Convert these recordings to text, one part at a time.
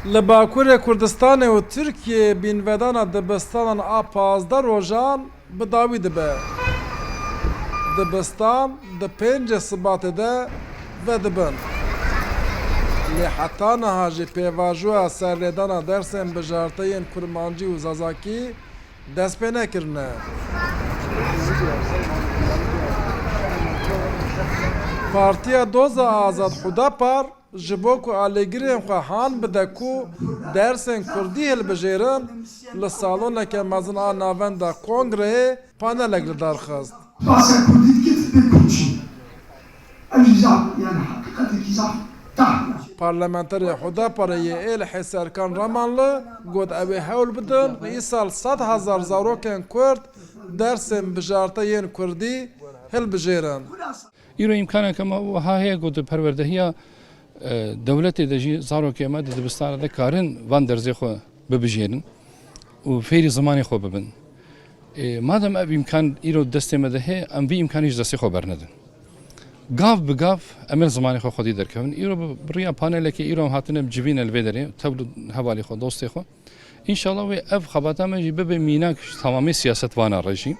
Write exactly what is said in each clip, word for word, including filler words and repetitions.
Li Bakurê Kurdistanê û Tirkiyeyê bînvedana dibistanan a pazdeh rojan bi dawî dibe. Dibistan di pêncê Sibatê de vedibin. Lê heta niha jî pêvajoya serlêdana dersên bijarte yên kurmancî û zazakî dest pê nekirine. Partiya Doza Azad Hudapar ji bo ku alîgirên xwe han bide ku dersên kurdî hilbijêrin, li saloneke mezin a Navenda Kongreyê panelek li dar xist. Basa kurdî dike, tu dibê kurdçî. Ev jî zaf, yani heqîqetekî zaf taht e. Parlamenterê Hudaparê yê Êlihê Serkan Ramanlı got ew ê hewl bidin îsal sed hezar zarokên kurd dersên bijarte yên kurdî hilbijêrin. Îro îmkaneke me wiha heye ku di perwerdehiya, e, dewletê de jî zarokê me di dibistana de karin van derzê xwe bibijêrin û fêrî zimanê xwe bibin. E, madem ev îmkan îro destê me de heye, em vî îmkanê ji destê xwe bernedin. Gav bi gav em ê li zimanê xwe xwedî derkevin. Îro bi, bi riya panelekê îro em hatine civîne li vê derê, tevl û hevalê xwe, dostê xwe. Înşallah wê ev xebata me jî bibe mînak ji temamê siyasetvana re jî.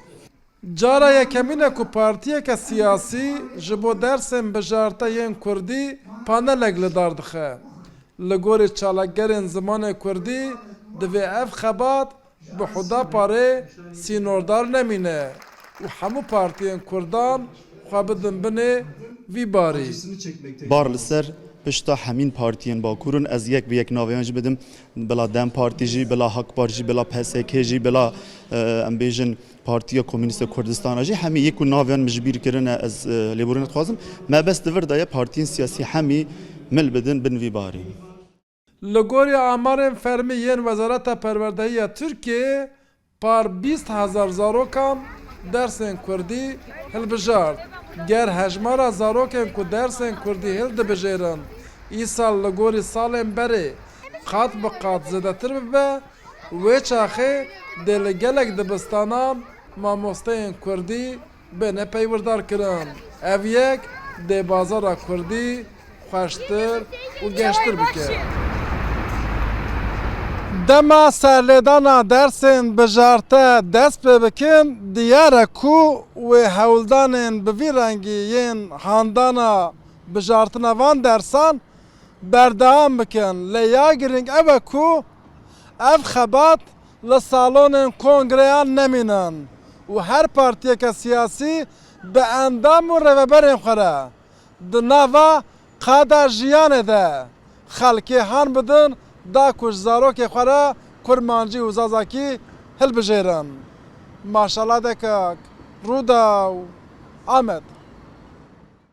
Cara yekemîn e ku partiyeke siyasî ji bo dersên bijarte yên kurdî panelek li dar dixe. Li gorî çalakgerên zimanê kurdî divê ev xebat bi Hudaparê sînordar nemîne û hemû partiyên kurdan xwe bidin binê vî barî. Bar li ser pişta hemîn partiyên Bakur in, ez yek bi yek navê wan jî bidim. Bila DEM Partî jî, bila Hak Parti jî, bila P S K jî, bila, e, em bêjin Partiya Komînîst ya Kurdistana jî, hemî yek ku navê wan min ji bîr kirine, ez, e, lêborîna dixwazim. Mebest di vir de ye, partiyên siyasî hemî mil bidin bin vî barî. Li gorî amarên fermî yên Wezareta Perwerdehî ya Tirkiyeyê, par bîst hezar zarokan dersên kurdî hilbijart. Ger hejmara zarokên ku dersên kurdî hildibijêrin îsal li gorî salên berê qat bi qat zêdetir bibe, wê çaxê dê li gelek dibistanan mamosteyên kurdî bêne peywirdarkirin. Ev yek dê bazara kurdî xweştir û geştir bike. Dema serlêdana dersên bijarte dest pê bikin, diyar e ku wê hewldanên bi vî rengî yên handana bijartina van dersan berdewam bikin. Lê ya girîng ew e ku ev xebat li salonên kongreyan nemînin û her partiyeke siyasî bi endam û rêveberên xwe re di nava qada jiyanê de xelkê han bidin, da ku ji zarokê xwe re kurmancî û zazakî hilbijêrin. Maşala Dekak, Rûdaw, Amed.